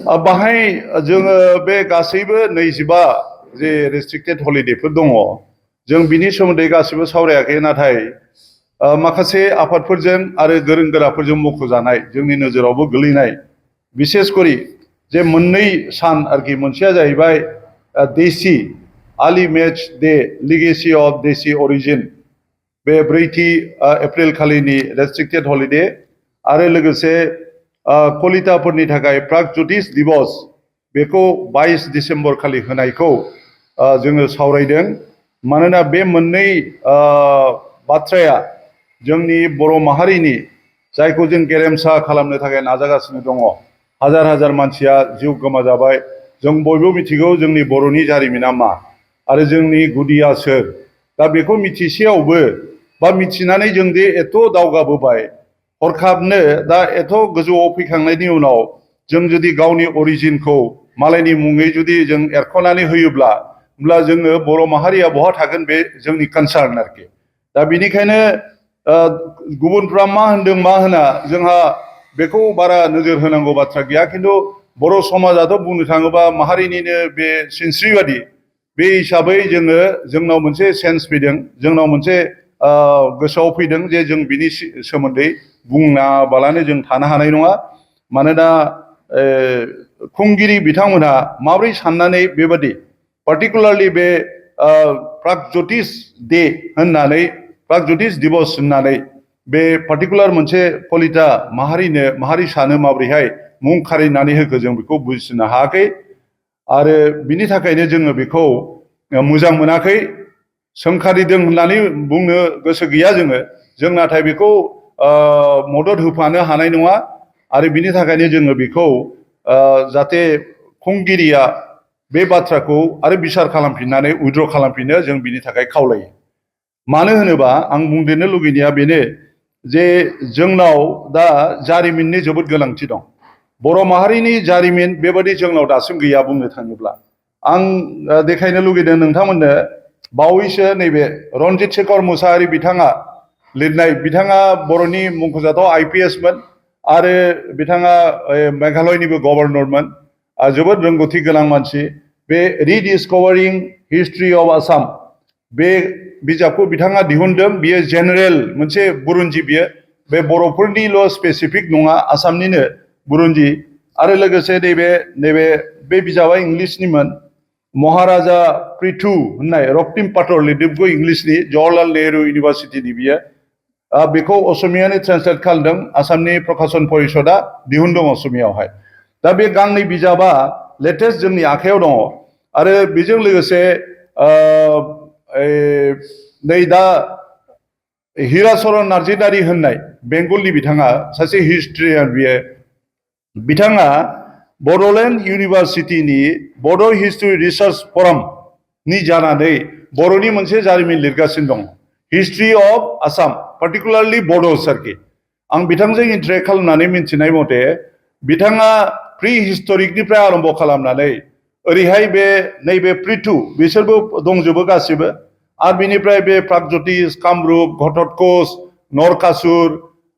बाहाय जोङो बे गासैबो 25 जे रेस्ट्रिक्टेड हलिडेफोर दङ जों बिनि सोमोन्दै गासैबो सावरायाखै नाथाय माखासे आफादफोरजों आरो गोरों गोराफोरजों मख'जानाय जोंनि नोजोरावबो गोलैनाय बिसेस करि जे मोननै सान आरोखि मोनसेया जाहैबाय देसि आर्ली मैच डे लिगेसी अफ देसि अरिजिन बे 4 एप्रिल खालिनि रेस्ट्रिक्टेड हलिडे आरो लोगोसे कलिताफोरनि थाखाय प्रागज्योतिष दिवस बेखौ 22 डिसेम्बर खालि होनायखौ जोङो सावरायदों मानोना बे मोननै बाथ्राया जोंनि बर' माहारिनि जायखौ जों गेरेमसा खालामनो थाखाय नाजागासिनो दङ हाजार हाजार मानसिया जिउ गोमाजाबाय जों बयबो मिथिगौ जोंनि बर'नि जारिमिना मा आरो जोंनि गुदिया सोर दा बेखौ मिथिसेयावबो बा मिथिनानै जों दि एथ' दावगाबोबाय हरखाबनो दा एथ' गोजौआव फैखांनायनि उनाव जों जुदि गावनि अरिजिनखौ मालायनि मुङै जुदि जों एरख'नानै होयोब्ला होमब्ला जोङो बर' माहारिया बहा थागोन बे जोंनि कनसार्न आरोखि दा बेनिखायनो गुबुनफ्रा मा होनदों मा होना जोंहा बेखौ बारा नोजोर होनांगौ बाथ्रा गैया खिन्थु बर' समाजाथ' बुंनो थाङोबा माहारिनिनो बे सिनस्रि बादि बे हिसाबै जोंनाव मोनसे सेन्स फैदों जोंनाव मोनसे गोसोआव फैदों जे जों बिनि सोमोन्दै बुङाबालानो जों थानो हानाय नङा मानोना खुंगिरि बिथांमोनहा माबोरै साननानै बेबादि पार्टिकुलारलि बे प्रागज्योतिष डे होननानै प्रागज्योतिष दिवस होननानै बे पार्टिकुलार मोनसे कलिता माहारिसानो माबोरैहाय मुं खारिनानै होखो जों बेखौ बुजिनो हायाखै आरो बिनि थाखायनो जोङो बेखौ मोजां मोनाखै सोंखारिदों होननानै बुंनो गोसो गैया जों नाथाय बेखौ मदद होफानो हानाय नङा आरो बिनि थाखायनो जोङो बेखौ जाहाथे खुंगिरिया बे बाथ्राखौ आरो बिसार खालामफिननानै उइद्र' खालामफिनो जों बिनि थाखाय खावलायो मानो होनोबा आं बुंदेरनो लुगैनाया बेनो जे जोंनाव दा जारिमिननि जोबोद गोनांथि दं बर' माहारिनि जारिमिन बेबादि जोंनाव दासिम गैया बुंनो थाङोब्ला आं देखायनो लुगैदों नोंथांमोननो बावैसो नैबे रन्जित शेखर मुसाहारि बिथाङा लिरनाय बिथाङा बर'नि मुंख'जाथाव IPS मोन आरो बिथाङा मेघालयनिबो गभर्नरमोन जोबोद रोंगौथि गोनां मानसि बे रिडिस्कभारिं हिस्ट्रि अफ आसाम बे बिजाबखौ बिथाङा दिहुनदों बियो जेनेरेल मोनसे बुरुन्जि बियो बे बर'फोरनिल' स्पेसिफिक नङा आसामनिनो बुरुन्जि आरो लोगोसे नैबे बे बिजाबा इंलिसनिमोन महाराजा पृथु होननाय रक्तिम पातर लिरदों बेखौ इंलिसनि जवाहरलाल नेहरू इउनिभारसिटिनि बियो बेखौ असमियानि ट्रेन्सलेट खालामदों आसामनि प्रकाशन परिषदआ दिहुनदों असमियावहाय दा बे गांनै बिजाबा लेटेस्ट जोंनि आखायाव दङ आरो बेजों लोगोसे नै दा हिराचरन नार्जिदारि होननाय बेंगलनि बिथाङा सासे हिस्ट्रियान बिथाङा बड'लेण्ड इउनिभारसिटिनि बड' हिस्ट्रि रिसार्च फरामनि जानानै बर'नि मोनसे जारिमिन लिरगासिनो दं history of Assam particularly Bodos आरोखि आं बिथांजों इन्टारेक्ट खालामनानै मिन्थिनाय मथे बिथाङा प्रि हिस्टरिकनिफ्राय आरम्भ खालामनानै ओरैहाय बे नैबे पृथु बिसोरबो दंजोबो गासिबो आरो बिनिफ्राय बे प्रागज्योतिष कामरुप घटोत्कच नरकासुर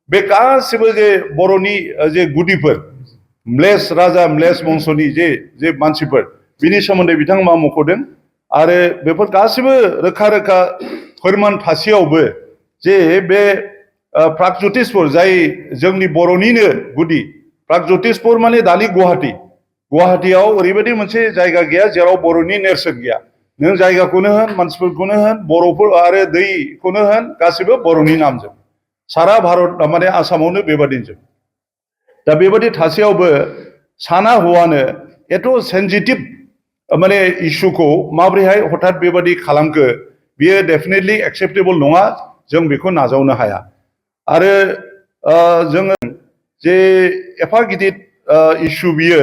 बे गासिबो जे बर'नि जे गुदिफोर म्लेस राजा म्लेस बंस'नि जे मानसिफोर बिनि सोमोन्दै बिथांमोना मख'दों आरो बेफोर गासिबो रोखा रोखा फोरमान थासेयावबो जे बे प्रागज्योतिषपुर जाय जोंनि बर'निनो गुदि प्रागज्योतिषपुर माने दानि गुवाहाटियाव ओरैबायदि मोनसे जायगा गैया जेराव बर'नि नेरसोन गैया नों जायगाखौनो होन मानसिफोरखौनो होन बर'फोर आरो दैखौनो होन गासिबो बर'नि नामजों सारा भारत माने आसामावनो बेबादिजों दा बेबादि थासेयावबो साना हौवानो एथ' सेन्सिटिभ माने इस्युखौ माबोरैहाय हठात बेबादि खालामखो बियो डेफिनेटलि एक्सेप्टेबल नङा जों बेखौ नाजावनो हाया आरो जोङो जे एफा गिदिर इस्यु बियो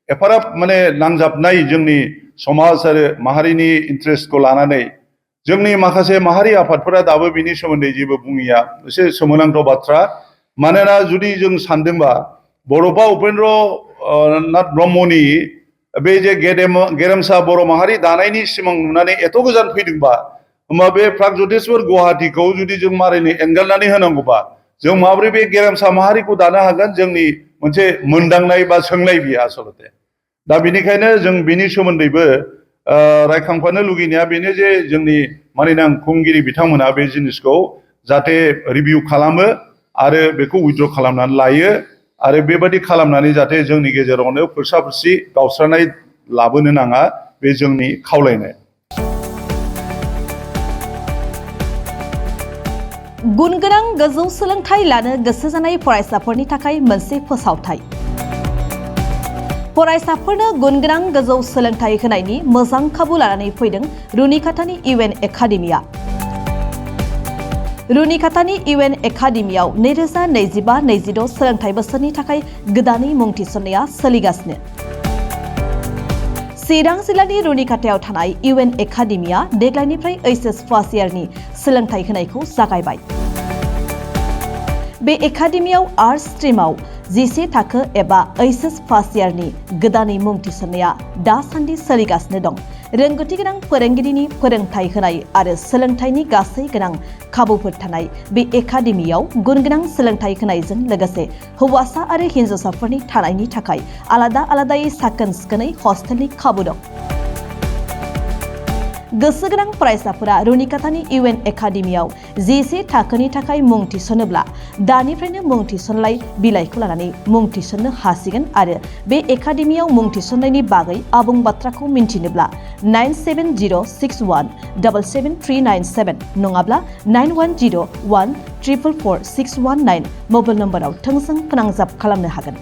एफाराब माने नांजाबनाय जोंनि समाज आरो माहारिनि इन्ट्रेस्टखौ लानानै जोंनि माखासे माहारि आफादफोरा दाबो बिनि सोमोन्दै जेबो बुङिया एसे सोमोनांथाव बाथ्रा मानोना जुदि जों सानदोंबा बड'फा उपेन्द्र नाथ ब्रह्मनि बे जे गेरेमसा बर' माहारि दानायनि सिमां नुनानै एथ' गोजान फैदोंबा होमबा बे प्रागज्योतिषपुर गुवाहाटिखौ जुदि जों मारैनो एंगारनानै होनांगौबा जों माबोरै बे गेरेमसा माहारिखौ दानो हागोन जोंनि मोनसे मोनदांनाय बा सोंनाय बियो आसलते दा बेनिखायनो जों बिनि सोमोन्दैबो रायखांफानो लुगैनाया बेनो जे जोंनि मानिनां खुंगिरि बिथांमोना बे जिनिसखौ जाहाथे रिभिउ खालामो आरो बेखौ उइथड्र खालामनानै लायो आरो बेबादि खालामनानै जाहाथे जोंनि गेजेरावनो फोरसा-फोरसि गावस्रानाय लाबोनो नाङा बे जोंनि खावलायनाय। गुनगोनां गोजौ सोलोंथाइ लानो गोसो जानाय फरायसाफोरनि थाखाय मोनसे फोसावथाय। फरायसाफोरनो गुनगोनां गोजौ सोलोंथाइ होनायनि मोजां खाबु लानानै फैदों रुनिकाटानि इउएन एकाडेमिया। रुनिकाटानि इउएन एकाडेमियाव 2025-26 सोलोंथाइ बोसोरनि थाखाय गोदानै मुं थिसननाया सोलिगासिनो। चिरां जिल्लानि रुनिकाटायाव थानाय इउएन एकाडेमिया देग्लायनिफ्राय एचएस फार्स्ट इयारनि सोलोंथाइ होनायखौ जागायबाय। बे एकाडेमियाव आर्ट्स स्ट्रीमाव 11 थाखो एबा एचएस फार्स्ट इयारनि गोदानै मुं थिसननाया दासान्दि सोलिगासिनो दं। रोंगौथि गोनां फोरोंगिरिनि फोरोंथाइ होनाय आरो सोलोंथाइनि गासै गोनां खाबुफोर थानाय बे एकाडेमियाव गुनगोनां सोलोंथाइ होनायजों लोगोसे हौवासा आरो हिन्जावसाफोरनि थानायनि थाखाय आलादा आलादायै साखोन-सिखोनै हस्टेलनि खाबु दं। गोसो गोनां फरायसाफोरा रुनिकाटानि इउएन एकाडेमियाव 11 थाखोनि थाखाय मुं थिसनोब्ला दानिफ्रायनो मुं थिसनलाय बिलाइखौ लानानै मुं थिसननो हासिगोन आरो बे एकाडेमियाव मुं थिसननायनि बागै आबुं बाथ्राखौ मिन्थिनोब्ला 9706177397 नङाब्ला 9101444619 मबाइल नम्बराव थोंजों फोनांजाब खालामनो हागोन।